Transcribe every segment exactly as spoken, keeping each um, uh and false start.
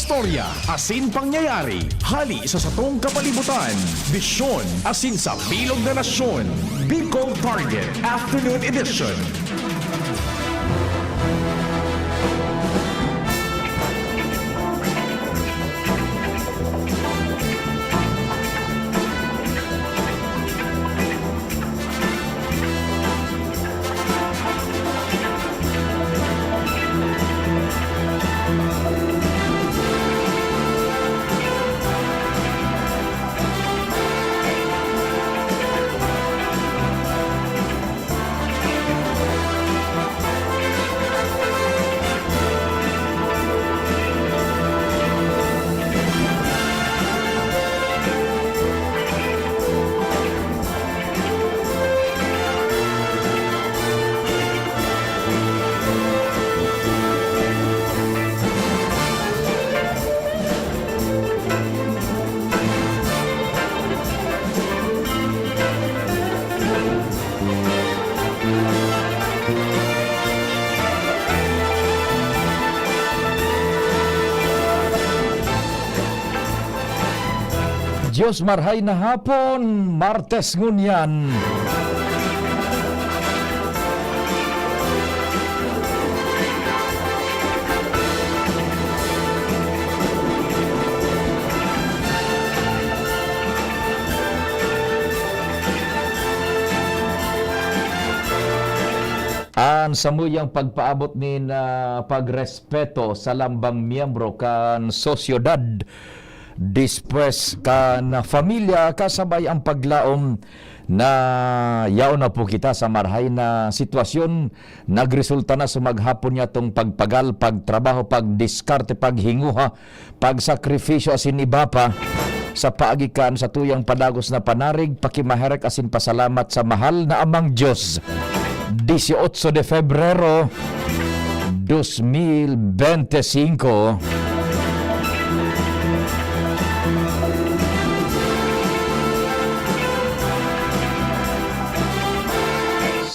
Istorya asin pangyayari hali sa satong kapalibutan, bisyon asin sa bilog na nasyon. Bicol Target Afternoon Edition. Dios marhay na hapon, Martes ngunyan. An samuyang pagpaabot nin, ah, pagrespeto sa lambang miyembro kan sosyedad, despues kan pamilya, kasabay ang paglaom na yaon na po kita sa marhay na sitwasyon. Nagresulta na sa maghapon niya tong pagpagal, pagtrabaho, pagdiskarte, paghinguha, pagsakripisyo asin iba pa. Sa paagi kan satuyang padagos na panarig, pakimaherek asin pasalamat sa mahal na Amang Dios. Dieciocho de Febrero, dos mil bente singko.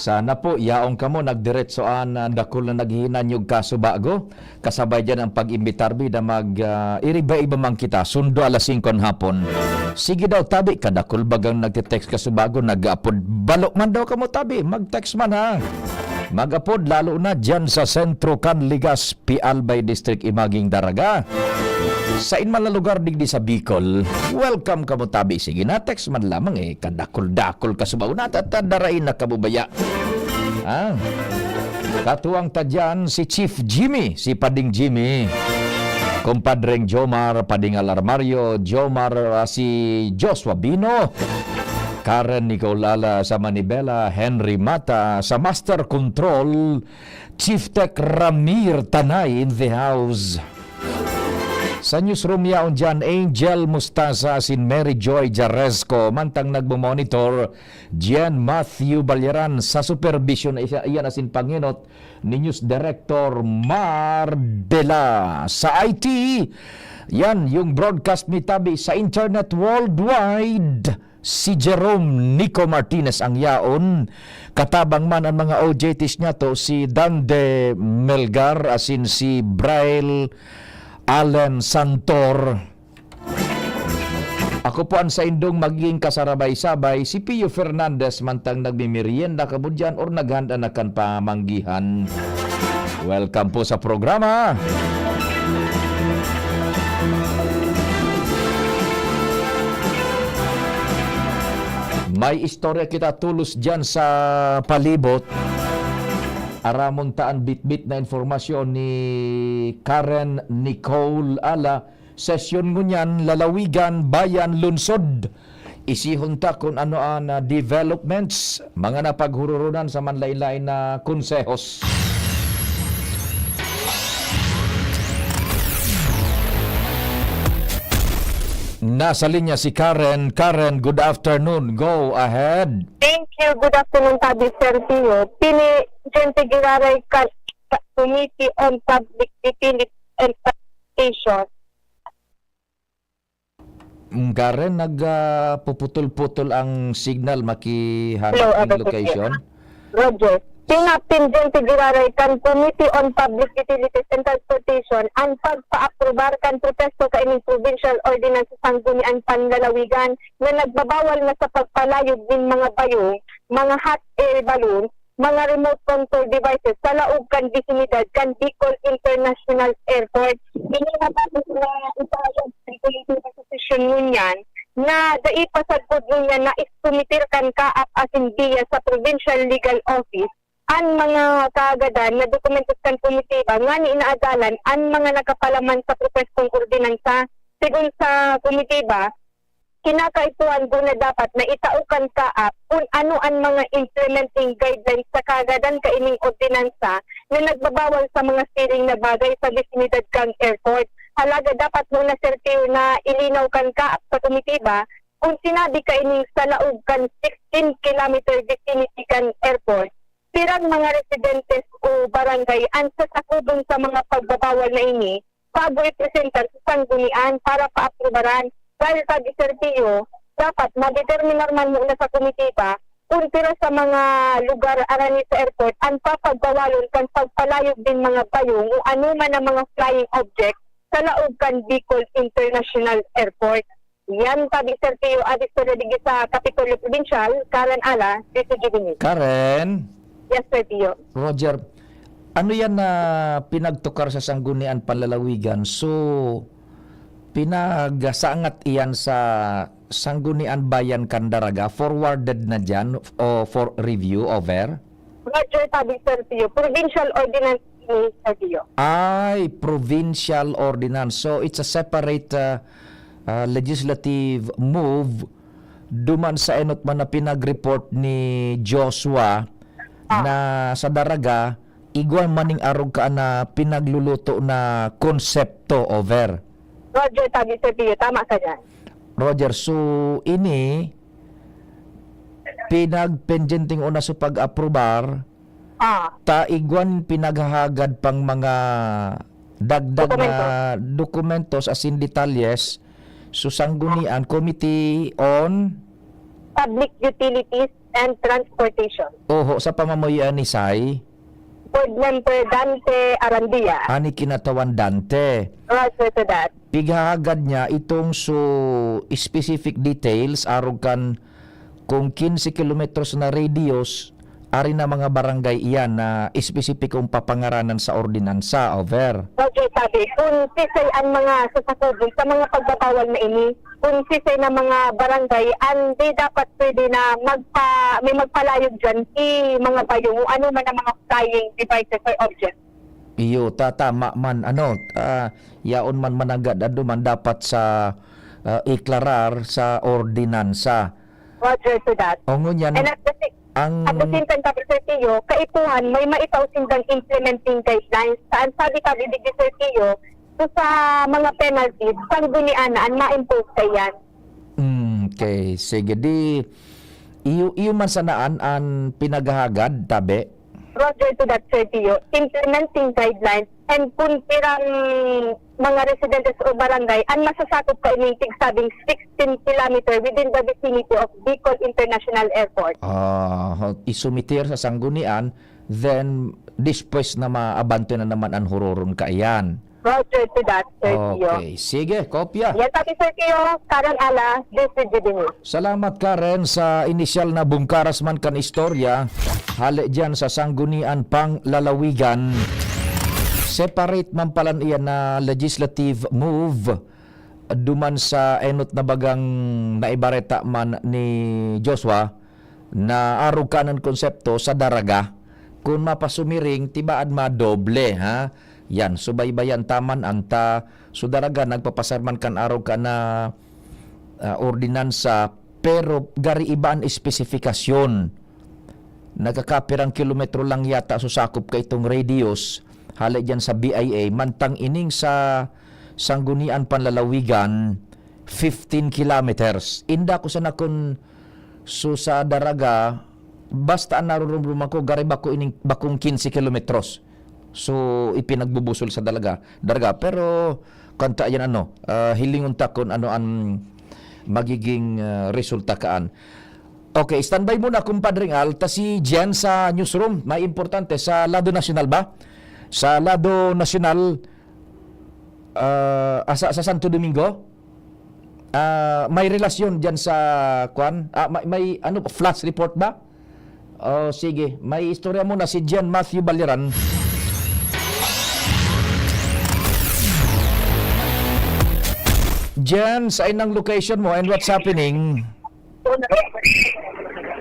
Sana po, yaon kamo, nagdiretso an, ah, dakul na naghihinanyog kasubago. Kasabay diyan ang pag-imbitar mi na mag, ah, iriba-iba man kita, sundo alas singko an hapon. Sige daw, tabi, kadakul bagang nagte-text kasubago, nag-aapod. Balo man daw kamo, tabi, mag-text man, ha. Mag-apod, lalo na diyan sa sentro kan Legazpi, Albay District, Imaging Daraga. Sa in man na lugar digdi sa Bicol, welcome kamo, tabi. Sige na, text man lamang, eh, kadakul-dakul kasubago, natatadarain na kamo baya. Ah. Katuwang ta diyan si Chief Jimmy, si Pading Jimmy, Kumpadreng Jomar, Pading Alarmario, Jomar, ah, si Joshua Bino, Karen Nicole Ala sa Manibela, Henry Mata sa Master Control, Chief Tech Ramir Tanay in the house. Sa newsroom yaon diyan, Angel Mustasa asin Mary Joy Jaresco, mantang nagmo-monitor, Gian Matthew Balyaran sa supervision, isa, iyan asin pangenot ni News Director Mar Dela. Sa I T, yan, yung broadcast mi tabi sa internet worldwide, si Jerome Nico Martinez ang yaon. Katabang man ang mga O J Ts niya to, si Dande Melgar asin si Braille Allen Santor. Ako po ang saindong magiging kasarabay-sabay, si Pio Fernandez, mantang nagmimerienda kamo diyan or naghanda na kan pamanggihan. Welcome po sa programa. May istorya kita tolos diyan sa palibot. Aramon ta an bitbit na impormasyon ni Karen Nicole Ala. Sesyon ngunyan, lalawigan, bayan, lungsod. Isihon ta kun ano an, ah, developments, mga napaghururunan sa manlain-lain na konsehos. Nasa linya si Karen. Karen, good afternoon. Go ahead. Thank you. Good afternoon, Tabi Sergio. Pini, Gente Giraray, Ka-, Ka-, Committee on Public Utilities and Transportation. Mm, Karen, nag, ah, puputol-putol ang signal. Makihanap Hello, ng ano po location. Roger. Pinapindyente giraray kan Committee on Public Utilities and Transportation an pagpaaprubar kan propesto kaining provincial ordinance sa Sangguniang Panlalawigan na nagbabawal na sa pagpalayog nin mga bayong, mga hot air balloon, mga remote control devices sa laog kan bisinidad kan Bicol International Airport. Ini na tapos na ipahayag sa Committee sa sesyon ngunyan na dai pa sagkod ngunyan na isumiter kan kaap asin biya sa Provincial Legal Office an mga kaagadan na dokumentos kan komitiba ngani naagalan an mga nakapalaman sa propestong ordinansa. Segun sa komitiba, kinakaipuhan guna dapat na itao kan kaap kun ano an mga implementing guidelines sa kaagadan kaining ordinansa na nagbabawal sa mga siring na bagay sa bisinidad kan airport. Halaga dapat muna, Sir Theo, na ilinaw kan kaap sa komitiba kun sinabi kaining sa laog kan sixteen kilometer vicinity kan airport, pirang mga residentes o barangay an sasakudon sa mga pagbabawal na ini bago ipresentar sa sanggunian para paaprubaran. Dahil sabi, Sir Theo, dapat madeterminar man muna sa komitiba kun pira sa mga lugar arani sa airport an papagbawalon kan pagpalayog nin mga bayong o anoman na mga flying object sa laog kan Bicol International Airport. Yan sabi, Sir Theo, adi sa digdi sa Kapitolyo Probinsyal, Karen Ala, D C G B News. Karen? Yes, Sir Theo. Roger, ano yan na pinagtukar sa Sanggunian Panlalawigan? So, pinagsangat iyan sa Sanggunian Bayan kan Daraga? Forwarded na dyan o for review over? Roger, sabi, Sir Theo. Provincial ordinance ni, Sir Theo. Ay, provincial ordinance. So, it's a separate, uh, uh, legislative move duman sa enot man na pinag-report ni Joshua Ah. na sa Daraga, igwa man ning arog ka na pinagluluto na konsepto over. Roger, sabi, Sir Theo. Tama ka dyan. Roger, so ini, pinagpendyenteng una sa pag-aprobar, Ah. ta igwan pinaghahagad pang mga dagdag Dokumento. na dokumentos asin detalyes. So, Sanggunian, Committee on Public Utilities and Transportation. Oho, sa pamamayoan ni Sai? Board Member Dante Arandia. Ani kinatawan Dante. Roger to that. Pighahagad niya itong so specific details arog kan kung quince kilometros na radius, ari na mga barangay iyan na espesipikong papangaranan sa ordinansa. Over. Roger, sabi, kung sisay ang mga sasakudon sa mga pagbabawal na ini, kung sisay na mga barangay, ang di dapat pwede na magpa-, may magpalayog dyan, si mga bayong o ano man ang mga flying devices or objects. Iyo, ta-, tama man, ano, ah, yaon man managad, ado man dapat sa, ah, iklarar sa ordinansa. Roger to that. O, ngunyan, And at the sa-, ang at the same time, sabi, Sir Tio, kaipuhan, may maitao sindang implementing guidelines. Saan sabi, sabi, digdi, Sir Tio, so sa mga penalties, sanggunian na an ma-impose kaiyan. Mm, okay. Sige, di, iyo, iyo man sanaan an pinaghahagad, tabi? Roger to that, Sir Tio. Implementing guidelines and kung pirang mga residentes o barangay an masasakop kaining tigsabing sixteen kilometer within the vicinity of Bicol International Airport. Ah, isumiter sa sanggunian, then despues na maabante na naman an huroron kaiyan. Roger to that, Sir Tio. Okay. Sige, kopya. Yan sabi, Sir Tio, Karen Ala, D C G B News. Salamat, Karen, sa inisyal na bungkaras man kan istorya. Hale diyan sa Sanggunian Panglalawigan. Separate man palan iyan na legislative move duman sa enot na bagang naibareta man ni Joshua na arog kan konsepto sa Daraga. Kun mapasumiring, tibaad madoble, ha? Yan, subaybayan ta man an ta, so Daraga, nagpapasar man kan arog kan na, ah, ordinansa, pero gari iba an espesikasyon. Nagkakapirang kilometro lang yata so sakop kaitong radius, hale diyan sa B I A, mantang ining sa Sanggunian Panlalawigan, fifteen kilometers. Inda ko sana kun so sa Daraga, basta an narurumduman ko, gari bako ining, bakong quince kilometros. So, ipinagbubusol sa Dalaga, Daraga. Pero, kanta yan, ano, ah, hilingon ta kun ano an magiging, ah, resulta kaan. Okay, standby muna, Kumpadring Al. Ta si Jen sa newsroom, may importante sa lado nasyonal ba? Sa lado nasyonal, ah, asa, sa Santo Domingo? Ah, may relasyon diyan sa, kwan? Ah, may, may ano, flash report ba? Oh, sige. May istorya muna si Jen Matthew Baliran. Jen, sa inang location mo and what's happening?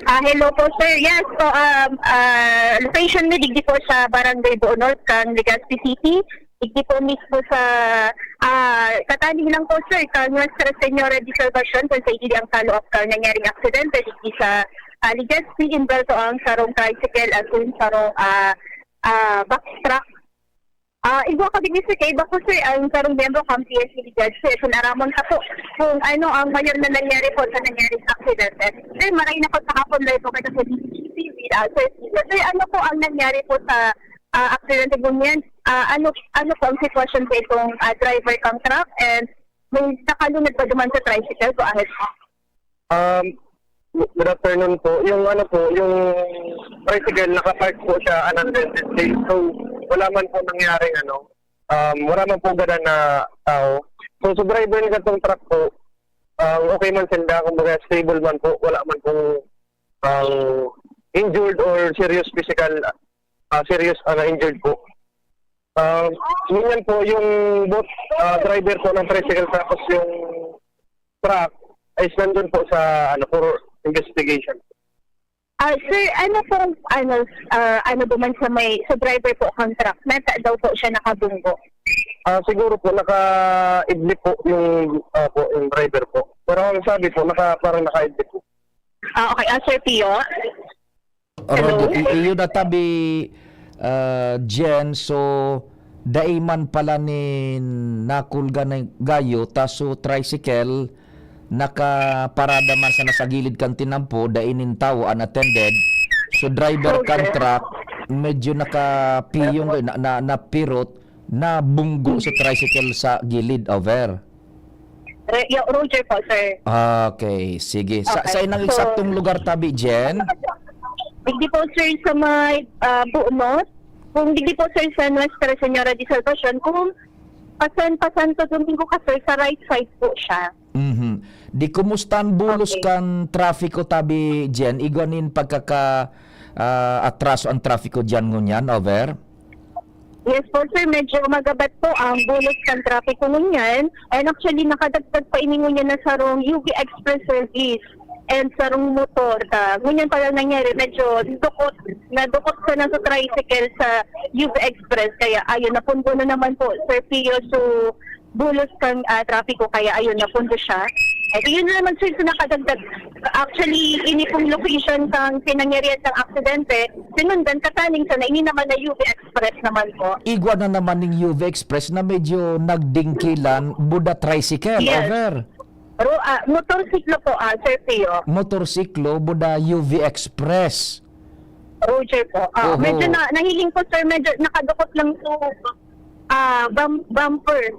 Ah, hello po, sir. Yes po, um, ah, location mi digdi po sa Barangay Buo North, kan Legazpi City. Digdi po mismo sa, ah, kataning lang po, sir, kan Nuestra Señora de Salvacion, kung sa digdi ang follow-up kan nangyaring aksidente, digdi sa, ah, Legazpi, involved po ang sarong tricycle at yung sarong, ah, ah, box truck. Ah, igwa ko digdi, sir, kay iba po, sir, ang sarong miyembro kan P S C Legazpi, sir. Kung aramon ka po kung ano ang mayor na nangyari po sa nangyaring aksidente. Sir, maray na po sa hapon, live po kayo sa D Z G T V, ah, sir. Sir, ano po ang nangyari po sa, ah, aksidente ngunyan? Ah, ano, ano po ang sitwasyon sa itong, ah, driver kang truck and may nakalunod ba duman sa tricycle? Go ahead po. Um, good afternoon po. Yung ano po, yung tricycle, nakapark po siya unintended sale. So, wala man po nangyaring ano, um, wala man po gadan na tao. So, sa driver ng gatong truck po, um, okay man sinda, kumbaga stable man po, wala man pong um, injured or serious physical, ah, serious ah, na injured po. Um, yun yan po, yung both ah, driver po ng tricycle tapos yung truck is nandun po sa ano for investigation. Ah, sir, ano pong, ano, ah, ano ba man sa may, sa driver po kang truck? Nata daw po siya nakabunggo. Ah, siguro po naka-idlip po yung ah, po yung driver po. Pero ang sabi po, naka parang naka-idlip po. Ah, okay. Ah, Sir Pio? Roger, i- iyo na tabi, ah, Jen, so dai man pala ni nakulga na gayo, ta so tricycle, nakaparada man sana sa gilid kan tinampo, dai nin tawo unattended. So driver kan truck, medyo nakapiyong, na, na, napirot, nabunggo sa tricycle sa gilid, over. Re- yo, Roger po, sir. Okay, sige. Sa, Okay, sa inang so- eksaktong lugar tabi, Jen? Digdi po, sir, sa may ah, Buonot. Kung digdi po, sir, sa Nuestra Señora de Salvacion, kung pasan, pa Santo Domingo ka, sir, sa right side po siya. Mhm. Di kumusta ang bulos Okay. kan trafiko tabi, Jen? Igwa nin pagkaka ah, atraso ang trafiko diyan ngunyan, over? Yes po, sir. Medyo magabat po ang bulos kan trapiko ngunyan. And actually, nakadagdag pa ini ngunyan na sarong U V Express service and sarong motor. Ta, ngunyan pa lang nangyari, medyo dukot, nadukot sa nasa tricycle sa U V Express. Kaya ayun, napundo na naman po, Sir Pio. So, bulos kan ah, trapiko, kaya ayun, napundo siya. Eh, yun na naman, sir, sa nakadagdag. Actually, ini pong location kang pinangyarihan ng aksidente, sinundan kataning sana, ini naman na U V Express naman po. Igwa na naman ning U V Express na medyo nagdingkilan, buda tricycle, Yes. over. Ro, ah, motorsiklo po, ah, Sir Pio. Motorsiklo, buda U V Express. Roger po. Ah, Oho. Medyo na, nahiling po, sir, medyo nakadukot lang sa ah, bum- bumper.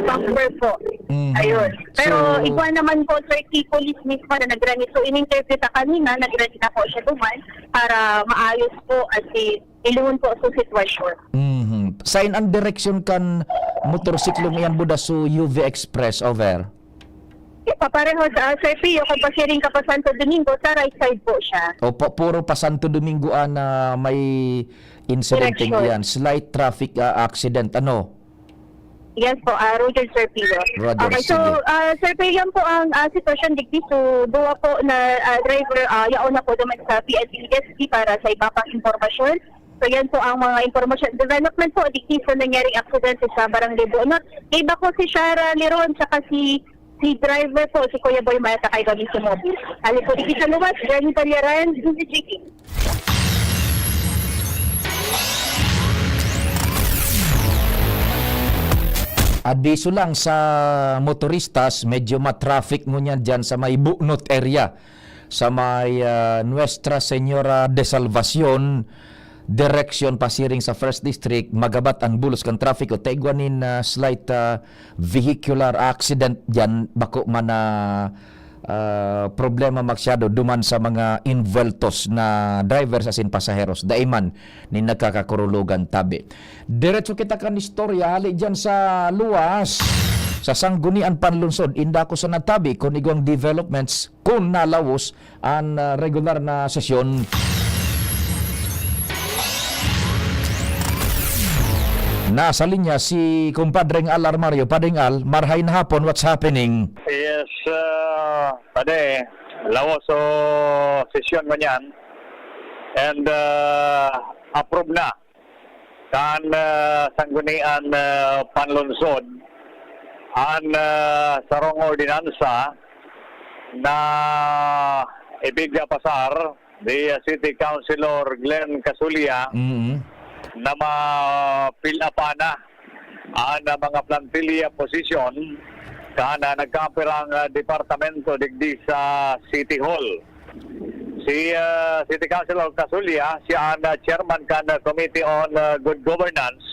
Bumper po. Mhm. Ayun. Pero So- igwa naman po, sir, si police mismo na nagrani. So, in-interview ta kanina, nagrani na po siya duman para maayos po at si iluhon po sa sitwasyon. Mhm. Sain ang direksyon kan motorsiklong iyan, buda so U V Express, over? Papareho sa Sir Pio, kung pasiring ka pa Santo Domingo, sa right side po siya. O pa, puro pa Santo Domingo ah, na may incident Direksyon. Yan, slight traffic ah, accident, ano? Yes po, ah, Roger, Sir Pio. Roger, Okay, so, sige. ah, Sir Pio, yan po ang ah, sitwasyon digdi. So, duwa po na ah, driver, ah, yaon na po naman sa P N P S P para sa iba pang impormasyon. So, yan po ang mga impormasyon. Development po, digdi sa nangyaring aksidente sa Barangay Buonot. Iba po si Shara Liron, saka si, si driver po, si Kuya Boy Malta kay Gabisimo. Ali po, digdi sa luwas, Jenny Paliaran, D Z G T. Abiso lang sa motoristas, medyo ma-traffic ngunyan dyan sa may Buonot area, sa may ah, Nuestra Señora de Salvacion, direksyon pasiring sa First District, magabat ang bulos kan trafiko. Taigwa nin ah, slight ah, vehicular accident dyan, bako man na ah, problema masyado duman sa mga envueltos na drivers asin pasaheros. Dai man nin nagkakakurulugan tabi. Diretso kita kan istorya, hali diyan sa luwas, sa Sanggunian Panlungsod. Inda ko sa natabi kun igwang developments kun nalawos an, ah, regular na sesyon. Nasa linya si Kumpadreng Al Armario. Padreng Al, marhay na hapon, what's happening? Yes, ah, pade, lawas so sesyon ngunyan. And, ah, approve na kan, ah, Sanggunian, ah, Panlungsod an, ah, sarong ordinansa na ipigpapasar ni City Councilor Glenn Casulla Mm. na ma-fill up na an, ah, mga plantilla posisyon kan, ah, nagkapirang, ah, departamento digdi sa City Hall. Si, ah, City Councilor Casulla, siya an, ah, chairman kan, ah, Committee on, ah, Good Governance.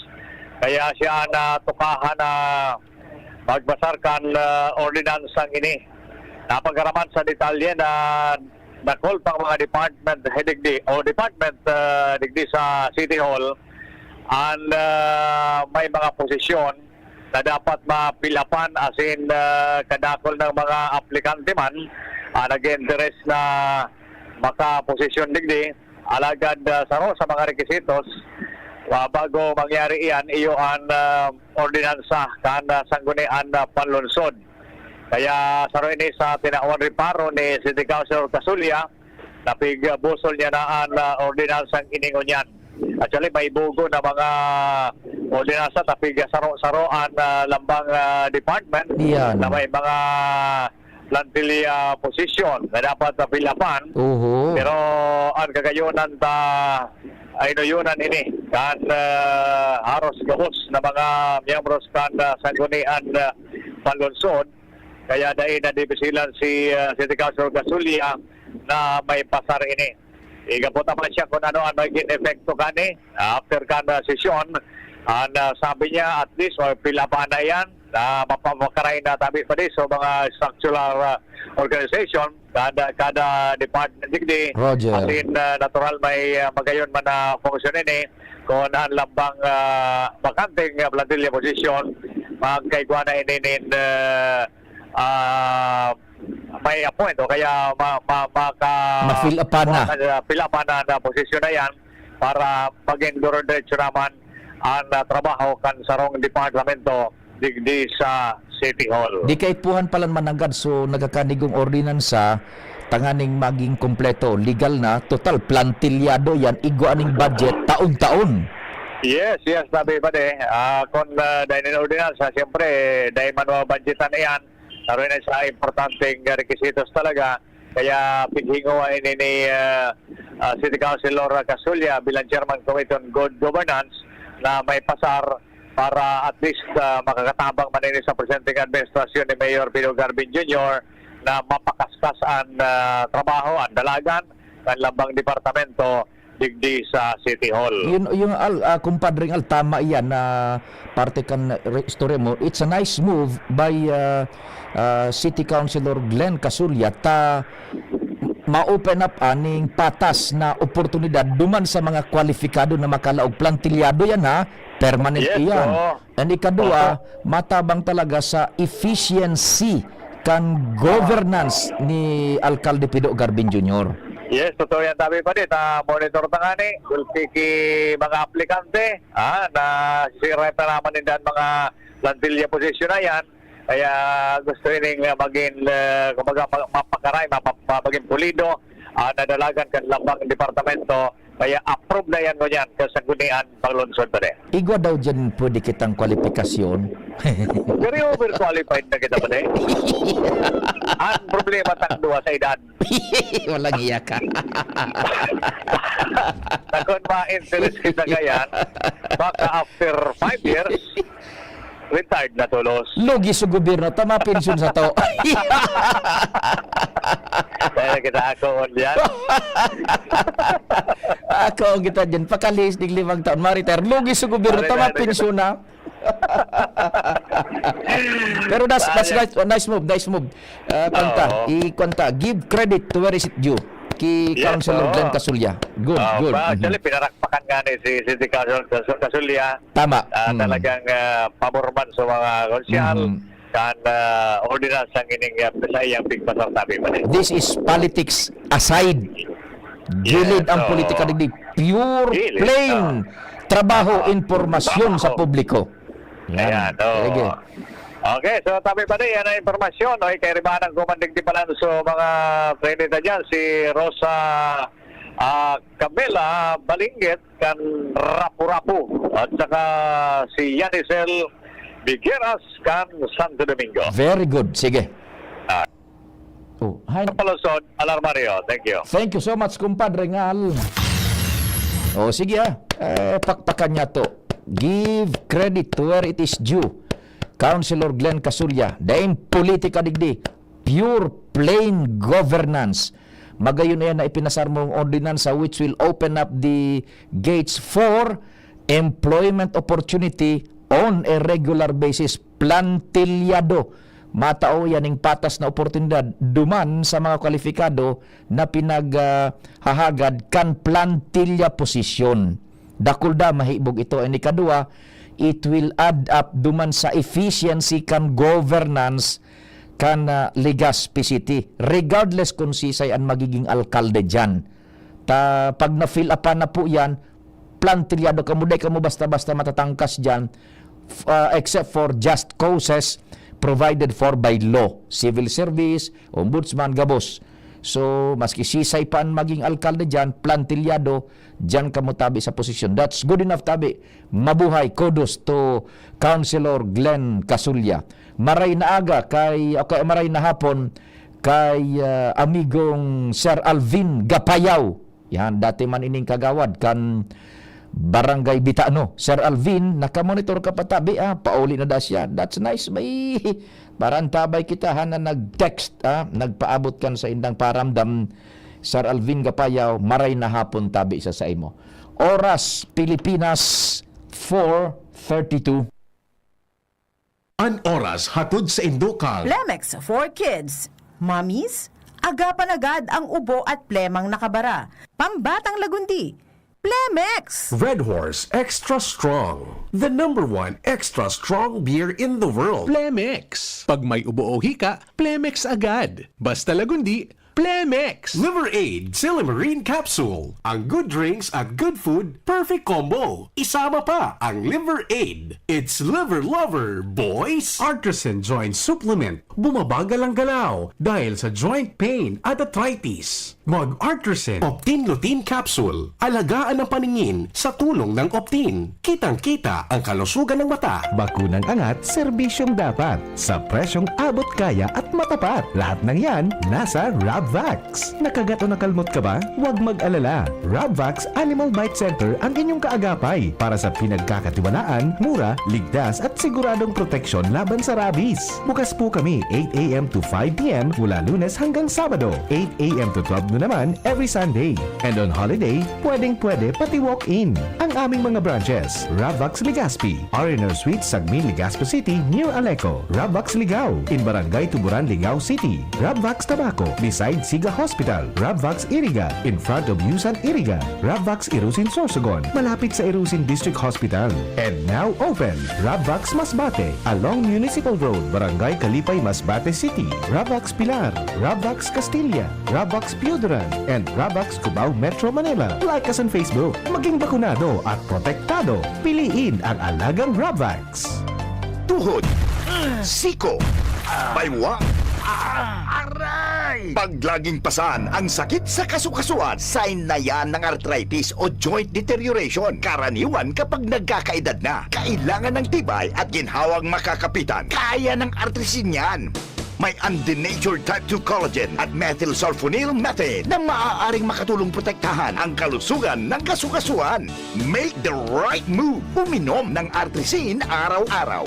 Kaya siya an, ah, tukahan na magbasar kan, ah, ordinansang ini. Napagaraman sa detalye na dakul pang mga department head digdi o department, ah, digdi sa City Hall, and, ah, may mga posisyon na dapat mapilapan asin, ah, kadakul ng mga aplikante man, ah, nag-interes na makaposisyon digdi. Alagad, ah, saro sa mga requisitos, ah, bago mangyari iyan, iyo an, ah, ordinansa kan, ah, Sanggunian na Panlungsod. Kaya saro ini sa tinawan reparo ni City Councilor Casulla, napigbusol niya na an, ah, ordinansang ini ngunyan. Actually, may bugo na mga ordinansa, tapig saro-saro an, ah, lambang, ah, department Iyan. na may mga plantilla posisyon na dapat na pilapan. Oho. Pero an kagayonan ta ay nuyunan ini kan, ah, haros gabos na mga miyembros kan, ah, Sanggunian, ah, Panlungsod. Kaya dai na dibisilan si, ah, City Councilor Casulla na may pasar ini. Igapot naman siya kung ano ang magiging epekto kani, ah, after kan, ah, sesyon. And, ah, sabi niya, at least, or pilapan na yan, na mapapakaray na tabi pa di. So, mga structural, ah, organization, kada, kada department digdi, Roger. as in, ah, natural may, ah, magayon man na function ini, kung ang lambang, ah, bakanteng, ah, plantilla position, magkaigwa na ini nin, ah, ah, may appoint o kaya ma-, ma-, maka-, Ma-fill up na. ma-, fill up na, na posisyon na yan para maging dire-diretso naman ang, ah, trabaho kan sarong departamento digdi sa City Hall. Di kaipuhan palan mananggad, so nagkakanigong ordinansa tanganing maging kompleto, legal na, total, plantilyado yan, igwa ning budget, taon-taon. Yes, yes, sabi pa de. Ah, kung, ah, dahil ng ordinansa, siyempre, dahil man mabudgetan na yan, naroon na sa importanteng requisitos talaga. Kaya pighinguan ini ni, ah, ah, City Councilor Casulla bilang Chairman Committee on Good Governance na may pasar para at least, ah, makakatabang man ini sa presenteng administrasyon ni Mayor Pino Garvin Junior na mapakaskas an, ah, trabaho, an dalagan kan lambang departamento digdi sa City Hall. Yun, yung al-, ah, kumpadring al, tama iyan na parte kan re-, istorya mo. It's a nice move by, ah, ah, City Councilor Glenn Casulla ta ma-open up aning patas na oportunidad duman sa mga kwalipikado na makalaog. Plantilyado yan, ha? Permanent Yes, iyan. oo. And ikadua, Opo. matabang talaga sa efficiency kan governance ni Alkalde Pido Garvin Junior. Yes, totoo yan, tabi pa din. Ah, monitor ta nga ni, gulpi ki mga aplikante, ah, na sisiray ta naman nindan mga plantilla posisyon na yan. Kaya gusto ining, ah, maging, ah, kumbaga, ma-, mapakaray, mapa-, ma-, maging pulido, ah, na dalagan kan lambang departamento. Kaya approve na yan ngunyan, kan Sanggunian Panlungsod pa din. Igwa daw dyan pwede kitang kwalipikasyon. Very overqualified na kita pa din. Ang problema, tang duwa sa edad. Walang iya ka. Takon ma-interest kita kayan, baka after five years, retired na tolos. Lugi sa gobyerno, tama pensyon sa to. Kaya kita ako, on yan. Ako ang kita dyan, pakalihis ning limang taon, ma-retire. Lugi sa gobyerno, Ano tama na, ano na? pensyon na. Pero that's, that's Sayang. nice, nice move, nice move. Ah, kanta, Oo. i-, kanta, give credit to where is it due. Ki Yes, Councilor oo. Glenn Casulya. Good, Ah, good. pa, Mhm. Actually, pinarakpakan nga ni si City Council Cas- Casulya. Tama. Ah, Mm. Talagang ah, pabor man sa mga konsehal Mhm. kan ah, ordinance ang ining ah, sa iyang pigpasar, sabi pa niya. This is politics aside. Gilid Yes, ang oo. politika digdi. Pure, Gilid, plain oo. trabaho, Oo. impormasyon sa Trabaho. publiko. Yan. Ayan, oo. Sige. Okay, so tabi pa rin, yan ang impormasyon. Okay, kay Ribanang Kumandigdi pa lang sa mga Trinidad dyan, si Rosa ah, Camela Balinggit kan Rapu-Rapu at saka si Yanisel Vigueras kan Santo Domingo. Very good. Sige. Ah. Oh, hi. Palusod, Alarmario. Thank you. Thank you so much, kumpadre Ngal. O, sige ah. Eh, pakpakan niya to. Give credit to where it is due. Councilor Glenn Casulya, daing politika digdi. Pure plain governance. Magayon iyan na ipinasar mong ordinansa which will open up the gates for employment opportunity on a regular basis. Plantilyado. Matao iyan ning patas na oportunidad duman sa mga kwalipikado na pinaghahagad kan plantilya posisyon. Dakul da, mahibog ito. And ikadua, it will add up duman sa efficiency kan governance kan ah, Legazpi City. Regardless kung sisay ang magiging alkalde dyan. Ta, pag na-fill up na po yan, plantilyado kamo, di kamo basta-basta matatangkas dyan, f- ah, except for just causes provided for by law, civil service, ombudsman, gabos. So, maski sisay pa ang maging alkalde dyan, plantilyado, dyan kamo tabi sa posisyon. That's good enough tabi. Mabuhay, kudos to Councilor Glenn Casulya. Maray na aga kay, o kay maray na hapon kay ah, amigong Sir Alvin Gapayaw. Yan, dati man ining kagawad kan Barangay Bitano. Sir Alvin, nakamonitor ka pa tabi, ah, pauli na da siya. That's nice, may parantabay kita ha, na nag-text, ah, nagpaabot kan sa indang paramdam. Sir Alvin Gapayaw, maray na hapon tabi sa saimo. Oras, Pilipinas, four thirty-two. An oras hatod sa indo kang Plemex for Kids. Mommies, agapan agad ang ubo at plemang nakabara. Pambatang lagundi, Plemex! Red Horse Extra Strong, the number one extra strong beer in the world. Plemex. Pag may ubo o hika, Plemex agad. Basta lagundi, Plemex. Liver Aid Silimarin Capsule. Ang good drinks at good food, perfect combo. Isama pa ang Liver Aid. It's Liver Lover, boys! Artisan Joint Supplement. Bumabagal ang galaw dahil sa joint pain at arthritis. Mag-Artisan Optin Lutein Capsule. Alagaan ang paningin sa tulong ng Optin. Kitang-kita ang kalusugan ng mata. Bakunang angat, serbisyong dapat. Sa presyong abot kaya at matapat. Lahat ng yan, nasa Rabvax. Nakagat o nakalmot ka ba? Huwag mag-alala. Rabvax Animal Bite Center ang inyong kaagapay para sa pinagkakatiwalaan, mura, ligtas at siguradong proteksyon laban sa rabies. Bukas po kami eight a m to five p m mula Lunes hanggang Sabado, eight a m to twelve noon naman every Sunday. And on holiday, pwedeng-pwede pati walk-in. Ang aming mga branches, Rabvax Legazpi, R and R Suite, Sagmin, Legazpi City, near Aleco, Rabvax Ligao, in Barangay Tuburan, Ligao City, Rabvax Tabaco, beside Siga Hospital, Rabvax Iriga, in front of Yusan Iriga, Rabvax Irusin Sorsogon, malapit sa Irusin District Hospital. And now open, Rabvax Masbate, along Municipal Road, Barangay Kalipay, Masbate City, Rabvax Pilar, Rabvax Castilla, Rabvax Pioduran, and Rabvax Cubao, Metro Manila. Like us on Facebook. Maging bakunado at protektado. Piliin ang alagang Rabvax. Tuhod, siko, baywa, aray! Pag laging pasan ang sakit sa kasukasuan, sign na yan ng arthritis o joint deterioration. Karaniwan kapag nagkakaedad na, kailangan ng tibay at ginhawang makakapitan. Kaya ng Artrisin yan. May undenatured type two collagen at methylsulfonyl methane na maaaring makatulong protektahan ang kalusugan ng kasukasuan. Make the right move. Uminom ng Artrisin araw-araw.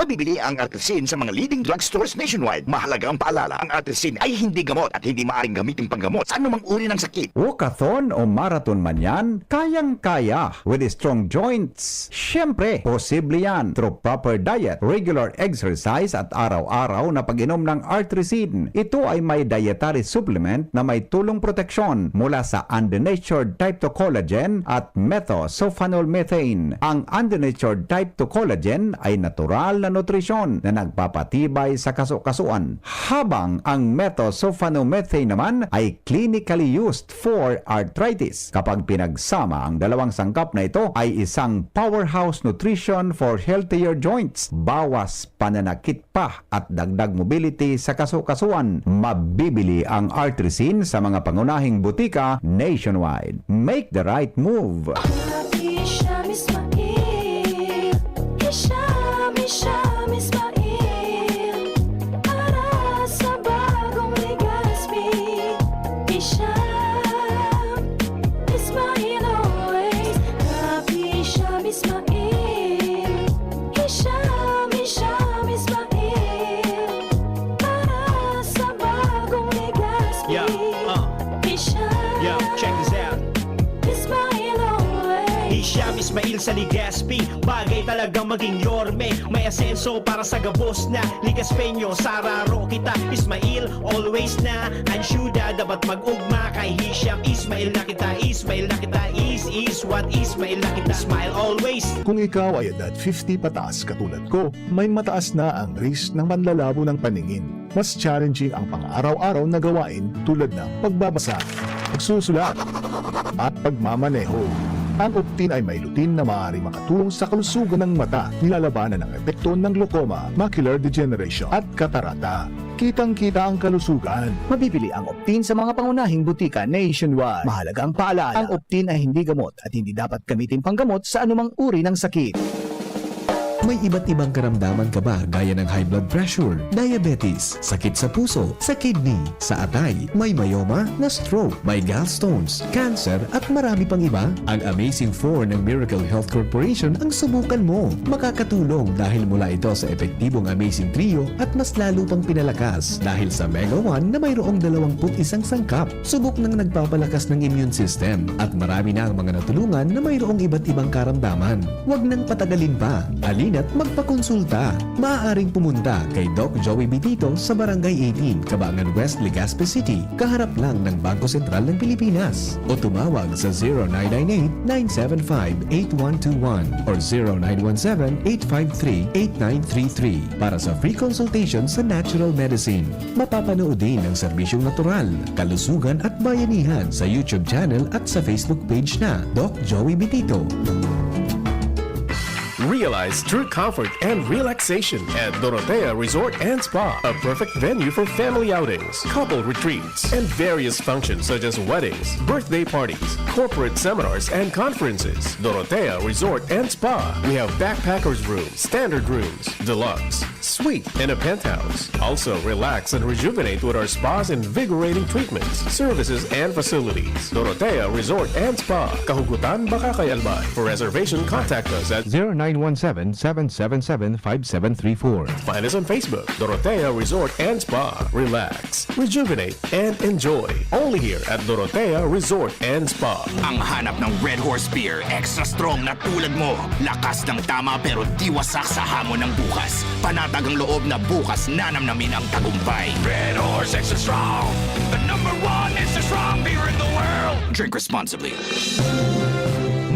Bibili ang Artrisin sa mga leading drugstores nationwide. Mahalaga ang paalala, ang Artrisin ay hindi gamot at hindi maaaring gamitin panggamot sa anumang uri ng sakit. Walkathon o marathon man yan, kayang-kaya with strong joints. Siyempre, posible yan through proper diet, regular exercise at araw-araw na pag-inom ng Artrisin. Ito ay may dietary supplement na may tulong proteksyon mula sa undenatured type two collagen at methylsulfonyl methane. Ang undenatured type two collagen ay natural na nutrisyon na nagpapatibay sa kaso-kasuan, habang ang methylsulfonyl methane naman ay clinically used for arthritis. Kapag pinagsama, ang dalawang sangkap na ito ay isang powerhouse nutrition for healthier joints, bawas pananakit pa at dagdag mobility sa kaso-kasuan. Mabibili ang Artrisin sa mga pangunahing butika nationwide. Make the right move! Hisham Ismail, Hisham, Hisham Ismail, para sa bagong Legazpi. Hisham Ismail always, Rap Hisham Ismail, Hisham, Hisham Ismail, para sa bagong Legazpi. Yeah, uh. Hisham, yo, check this out. Ismail always. Hisham Ismail sa Legazpi, bagay talagang maging Yorme. May asenso para sa gabos na Legazpeño. Sa raro kita, Ismail always na. Ang syudad dapat mag-ugma kay Hisham. Ismail na kita, Ismail na kita. Is, is what, Ismail na kita. Smile always. Kung ikaw ay edad fifty pataas katulad ko, may mataas na ang risk ng panlalabo ng paningin. Mas challenging ang pang-araw-araw na gawain tulad ng pagbabasa, pagsusulat, at pagmamaneho. Ang Optin ay may lutein na maaaring makatulong sa kalusugan ng mata, nilalabanan ang epekto ng glaucoma, macular degeneration, at katarata. Kitang-kita ang kalusugan. Mabibili ang Optin sa mga pangunahing butika nationwide. Mahalagang paalala, ang Optin ay hindi gamot at hindi dapat gamitin panggamot sa anumang uri ng sakit. May iba't ibang karamdaman ka ba, gaya ng high blood pressure, diabetes, sakit sa puso, sa kidney, sa atay, may myoma, na-stroke, may gallstones, cancer, at marami pang iba? Ang Amazing Four ng Miracle Health Corporation ang subukan mo. Makakatulong dahil mula ito sa epektibong Amazing Trio at mas lalo pang pinalakas dahil sa Mega One na mayroong dalawampu't isang sangkap. Subok nang nagpapalakas ng immune system at marami na ang mga natulungan na mayroong iba't ibang karamdaman. Huwag nang patagalin pa. Halina't magpakonsulta. Maaaring pumunta kay Doc Joey Bitito sa Barangay eighteen, Cabangan West, Legazpi City, kaharap lang ng Bangko Sentral ng Pilipinas. O tumawag sa zero nine nine eight, nine seven five, eight one two one or zero nine one seven, eight five three, eight nine three three para sa free consultation sa natural medicine. Mapapanood din ang serbisyong natural, kalusugan at bayanihan sa YouTube channel at sa Facebook page na Doc Joey Bitito. Realize true comfort and relaxation at Dorotea Resort and Spa, a perfect venue for family outings, couple retreats, and various functions such as weddings, birthday parties, corporate seminars, and conferences. Dorotea Resort and Spa. We have backpackers rooms, standard rooms, deluxe, suite, and a penthouse. Also, relax and rejuvenate with our spa's invigorating treatments, services, and facilities. Dorotea Resort and Spa, Kahugutan, Bacacay, Albay. For reservation, contact us at zero nine one seven, seven seven seven, five seven three four. Find us on Facebook, Dorotea Resort and Spa. Relax, rejuvenate, and enjoy. Only here at Dorotea Resort and Spa. Ang hanap ng Red Horse Beer, extra strong na tulad mo. Lakas ng tama pero di wasak sa hamon ng bukas. Panatag ang loob na bukas nanamnamin ang tagumpay. Red Horse Extra Strong, the number one extra strong beer in the world. Drink responsibly.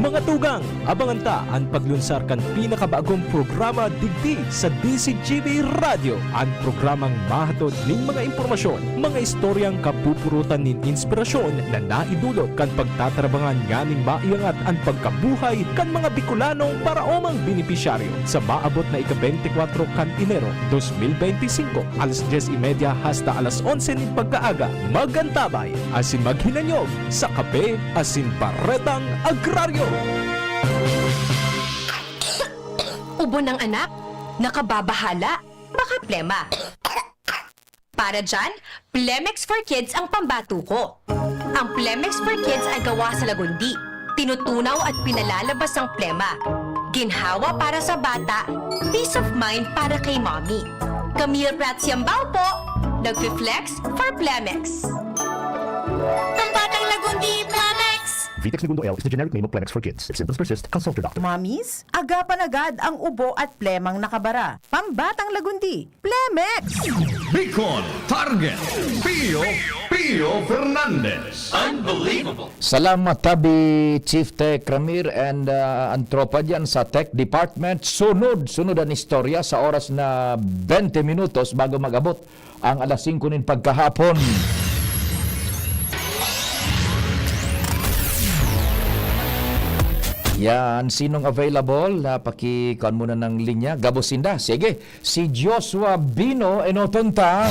Mga tugang, abangan ta an paglunsar kan pinakabagong programa digdi sa D Z G B Radyo, an programang mahatod nin mga impormasyon, mga istoryang kapupurutan nin inspirasyon na naidulot kan pagtatarabangan nganing maiangat an pagkabuhay kan mga Bicolanong paraomang benepisyaryo. Sa maabot na ika-beintikwatro kan Enero dos mil beintisinko, alas dyes y media hasta alas onse nin pagkaaga, mag-antabay asin maghinanyog sa Kape asin Baretang Agraryo. Ubo ng anak? Nakababahala? Baka plema. Para dyan, Plemex for Kids ang pambato ko. Ang Plemex for Kids ay gawa sa lagundi. Tinutunaw at pinalalabas ang plema. Ginhawa para sa bata, peace of mind para kay mommy. Camille Prats Yambao po, nagfi-flex for Plemex. Pambatang Lagundi, Plemex! Vitex Negundo L is the generic name of Plemex for kids. If symptoms persist, consult your doctor. Mommies, agapan agad ang ubo at plemang nakabara. Pambatang Lagundi, Plemex! Bicol Target, Pio, Pio Fernandez. Unbelievable! Salamat, tabi, Chief Tech Ramir and, ah, ang tropa dyan sa Tech Department. Sunod, sunod ang istorya sa oras na bente minutos bago mag-abot ang alas singko nin pagkahapon. Yan, sinong available? Ah, paki-, kuan muna ng linya. Gabos sinda. Sige, si Joshua Bino, enoton ta.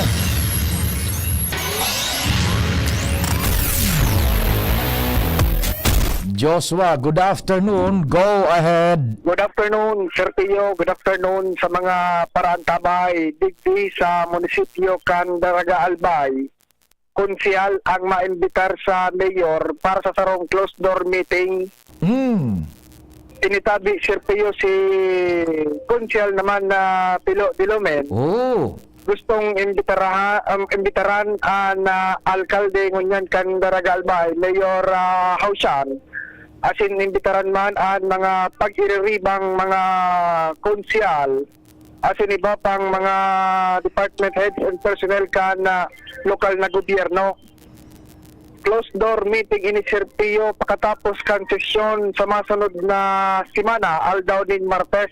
Joshua, good afternoon. Go ahead. Good afternoon, Sir Pio. Good afternoon sa mga paraantabay digdi sa munisipyo kan Daraga Albay. Konsehal ang maimbitar sa mayor para sa sarong closed door meeting. Hmm. Tinitabi, Sir Pio, si Konsehal naman na Pilo Dilomen. Oh. Gustong imbitaraha-, um, imbitaran an, ah, alkalde ngunyan kan Daraga Albay, Mayor, ah, Hausian. Asin imbitaran man an mga pag-iriribang mga konsehal, asin iba pang mga department heads and personnel kan, ah, lokal na gobyerno. Closed door meeting ini, Sir Pio, pakatapos kan sesyon sa masunod na semana, aldaw nin Martes.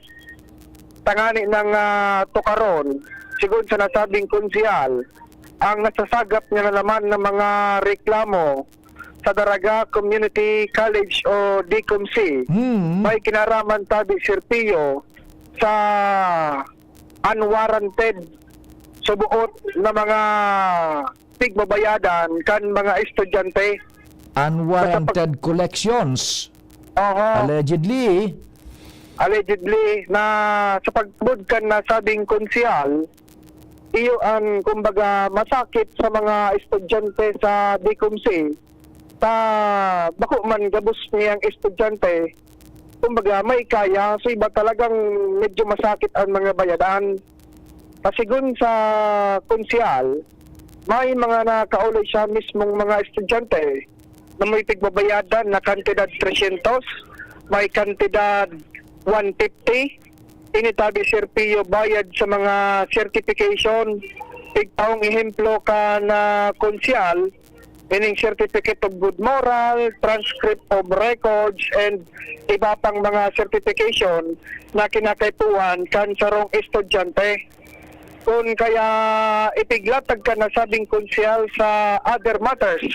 Tangani nang, ah, tukaron, sigon sa nasabing konsehal, ang nasasagap niya na naman ng mga reklamo sa Daraga Community College o DCOMC. Hmm. May kinaraman tabi, Sir Pio, sa unwarranted suboot na mga pigbabayadan kan mga estudyante. Unwarranted collections. Oho. Allegedly. Allegedly, na sa pagtubod kan nasabing konsehal, iyo an, kumbaga, masakit sa mga estudyante sa DCOMC. Ta bako man gabos niyang estudyante, kumbaga, may kaya, sa iba talagang medyo masakit ang mga bayadan. Pasigon sa konsehal, may mga nakaulay siya mismong mga estudyante na may pigbabayadan na kantidad tresyentos, may kantidad one fifty. Ini tabi, Sir Pio, bayad sa mga certification. Igtaong ehemplo kan, ah, konsehal, ining Certificate of Good Moral, Transcript of Records, and iba pang mga certification na kinakaipuhan kan sarong estudyante. Kun kaya ipiglatag kan nasabing konsehal sa other matters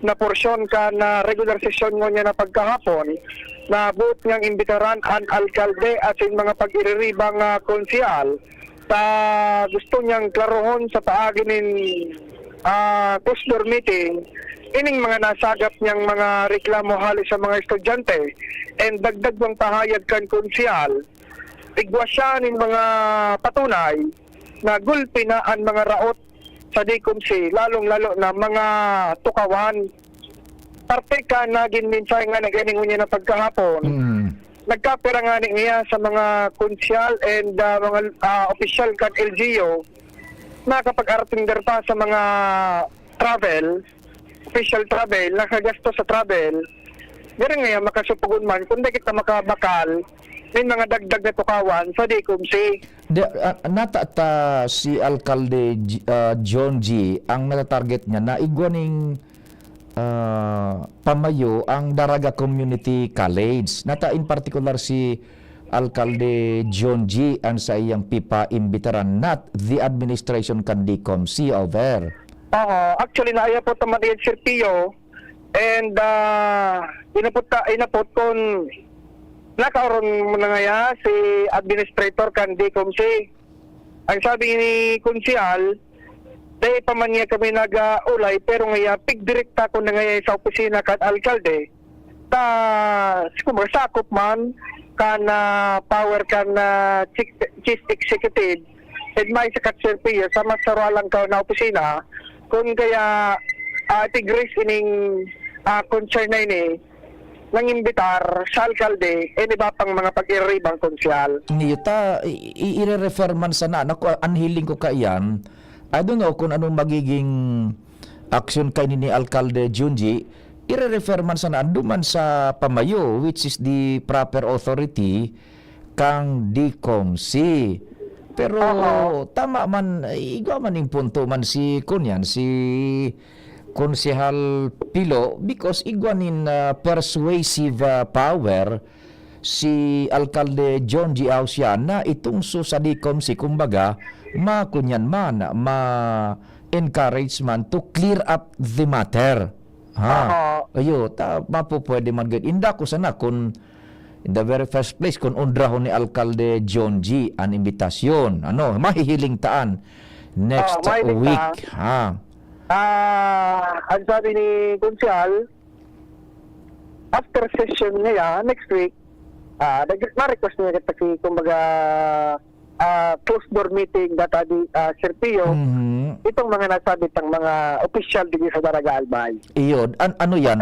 na porsyon kan, ah, regular sesyon ngunyan na pagkahapon, na boot niyang imbitaran an alkalde asin mga pag-iriribang, ah, konsehal ta gusto niyang klarohon sa paagi nin, ah, closed door meeting ining mga nasagap niyang mga reklamo hale sa mga estudyante. And dagdag pang pahayag kan konsehal, igwa siya nin mga patunay na gulpi na an mga raot sa DCOMC, lalong-lalo na mga tukawan. Parte kan nagin mensahe nga nag-, ngunyan na pagkahapon, Mm. nagkapira ngani niya sa mga konsehal and, ah, mga, ah, opisyal kan L G U na kapag aratinder pa sa mga travel, special travel, nakagastos sa travel, garo ngaya makasupugon man kung dai kita makabakal nin mga dagdag na tukawan sa DCOMC. De, ah, nata ta si Alkalde J-, ah, John G, ang nata-target niya na igwa ning, ah, pamayo ang Daraga Community College. Nata in particular si Alkalde John G an saiyang pipaimbitaran, not the administration kan DCOMC, over. Oo, actually, naayapot naman iyan, Sir Pio. And, ah, inapot ta, inapot kun nakaoron mo na ngaya si administrator kan DCOMC. Ang sabi ni Konsehal, dai pa man niya kami nag-aulay, pero ngaya pigdirekta ko na ngaya sa opisina kan alkalde. Ta, siguro, sakop man kan, ah, power kan, ah, chief, chief executive, and may sa Katserpia, sa mas sarwa lang ka na opisina, kun kaya, ah, tig-raise ining, ah, concern na ini, nangimbitar sa alkalde and iba pang mga pag-iriribang konsehal. Niyo ta, i-, i-, ire-refer man sana, naku, ang hiling ko kaiyan, I don't know kung anong magiging aksyon kaini ni Alkalde Junji, ire-refer man sana duman sa pamayo, which is the proper authority kan DICOMC. Pero Aha. tama man, igwa man ning punto man si, kunyan, si Konsehal Pilo, because igwa nin, ah, persuasive, ah, power si Alkalde John G. Ausian na itungso sa DICOMC, kumbaga, makunyan man, ma-encourage man to clear up the matter. Ha? Aha. Ayo, ta-, mapupwede man gud. Inda ko sana kun, in the very first place, kun ondrahon ni Alkalde John G an imbitasyon. Ano, mahihiling taan next Ah, mahiling week, taan. ha? Ah, ang sabi ni Konsehal, after session niya, next week, ah, nag-, ma-request niya kita si, kumbaga, ah, closed door meeting, data di, ah, Sir Pio, Mhm. itong mga nasabi tang mga opisyal dito sa Daraga Albay. Iyo, an-, ano yan?